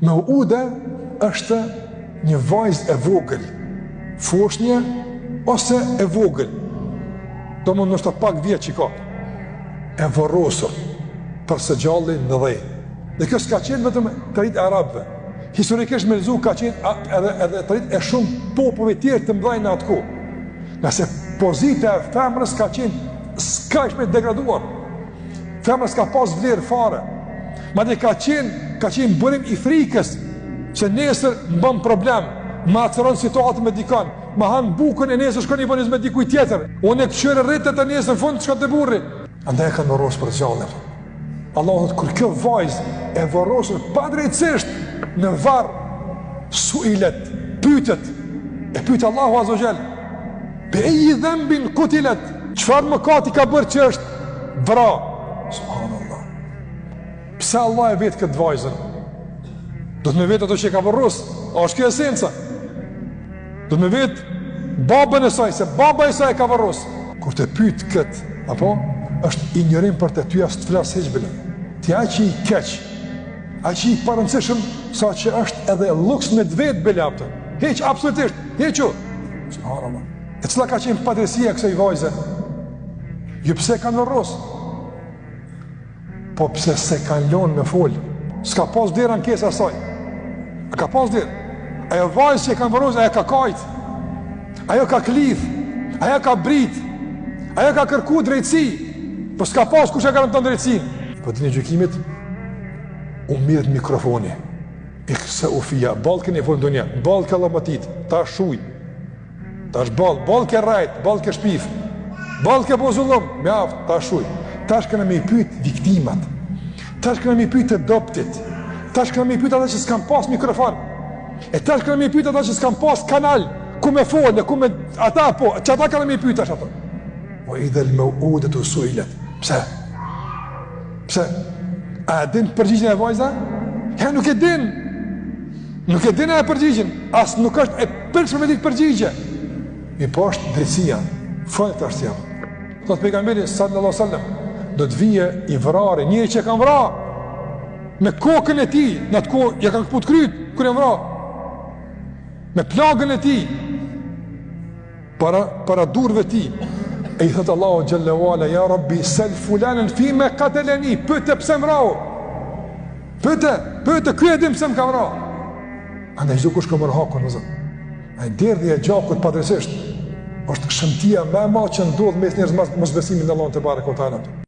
Meude është një vajzë e vogël, foshnje ose e vogël, domethënë ndoshta pak vjet që ka, e vorrosur për së gjalli në dhe. Dhe kjo s'ka qenë vetëm traditë e arabëve. Historikisht me lexu ka qenë edhe, edhe traditë e shumë popujve tjerë të mdhaj në atë kohë. Ngase pozita e femrës ka qenë skajshëm e degraduar. Femra s'ka pas vlerë fare. Madje ka qenë, ka qenë burim i frikës se nesër më bën problem, më acaron situatën me dikon, më han bukën e nesër shkon i bën me dikujt tjetër. Unë e kqyr rritet e nesër në fund shkon te burri. Andaj e kanë vorros për gjallë. Allahu thotë kur kjo vajzë e vorrosur padrejtësisht në varr suilet, pytet, e pyet Allahu azze ue xhel. Bi ejji dhenbin kutilet, çfarë mëkati ka bërë që është vra? Subhanallah. Pse Allah e vet këtë vajzën? Duhet me vet ato që e ka vorros, a është kjo esenca? Duhet me vet babën e saj, se baba i saj e ka vorros. Kur të pyet kët, apo është injorim për të ty as të flas hiç bile. Ti aq i keq, aq i parëndësishëm sa që është edhe luks me të vet bile apo. Hiç absolutisht, hiç. Subhanallah. E cila ka qenë padrejtësia e kësaj vajze? Jo pse e kanë vorros? Po pse s'e kanë lonë me fol? S'ka pas vlerë ankesa e saj. A ka pas vlerë? Ajo vajzë që e kanë vorros, ajo ka kajt. Ajo ka klith, ajo ka brit. Ajo ka kërku drejtësi. Po s'ka pas kush e garanton drejtësinë. Po ditën e gjykimit u mirret mikrofoni. Ihseu fiha, boll keni fol n'dunja, boll ke llomotit, tash shuj. Tash boll, boll ke rrejt, boll ke shpif. Boll ke bo zullum, mjaft, tash shuj. Tash kena me i pyet viktimat. Tash kena me i pyet të dobtit. Tash kena me i pyet ata që s'kan pas mikrofon. E tash kena me i pyet ata që s'kan pas kanal ku me fol, ku me ata po, që ata kena me i pyet tash ato. Wa idhel meuudetu suilet. Pse? Pse? A e din përgjigjen e vajza? Ja nuk e din. Nuk e din ajo përgjigjen. As nuk është e pritshme me ditë përgjigje. Mirëpo është drejtësia. Fol tash ti. Thotë pejgamberi sallallahu alaihi wasallam, do të vijë i vrari, njëri që e kanë vra me kokën e tij, në atë kohë ja kanë këput kryt kur janë vra. Me plagën e tij, para para durve tij e i thot Allahu xhelle ue ala ja rabbi sel fulanen fime kateleni pyte pse më vrau pyte pyte ky e din pse më ka vra andaj çdokush ka marr hakun vëllezër ai derdhja e gjakut padrejtësisht është shëmtia më e madhe që ndodh mes njerëzve mas mosbesimit në Allahun tebareke ue teala.